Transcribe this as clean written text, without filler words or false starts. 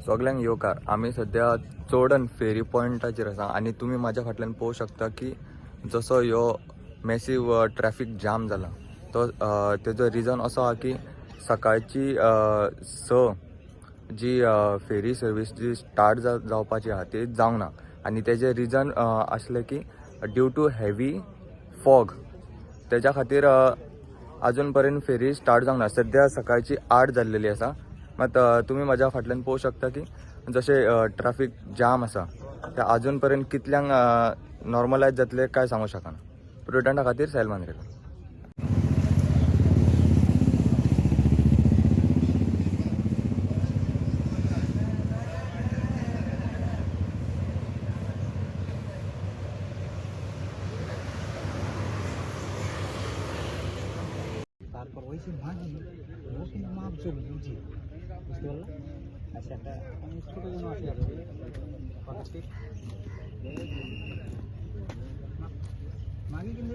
सगल्यांक येवकार. आमी सद्या चोडण फेरी पॉयंटाचेर आसा आनी तुमी म्हाज्या फाटल्यान पळोवंक शकता की जसो ह्यो मॅसीव ट्रॅफिक जाम जाला तो तेजो रिजन असो आहा की सकाळची 6 जी फेरी सर्वीस जी स्टार्ट जावपाची आहा ती जावंक ना आनी तेजें रिजन आसलें की ड्यू टू हेवी फॉग तेज्या खातीर अजून पर्यंत फेरी स्टार्ट जावंक ना. सद्या सकाळची 8 जाल्लेली आसा. मात तुमी म्हाज्या फाटल्यान पळोवंक शकता की जशें ट्राफीक जाम आसा ते अजून पर्यंत कितल्यांक नॉर्मलायज जातले काय सांगू शकना. प्रुडंटा खातीर साहिल मांद्रेकर. তারপর ওই যে মাগি, ও কিন্তু মাপ যোগ বুঝি, বুঝতে পারলাম। আচ্ছা, একটা আমি ছোটো জন্য আসি আর কি। কত ফিট? মাগি কিন্তু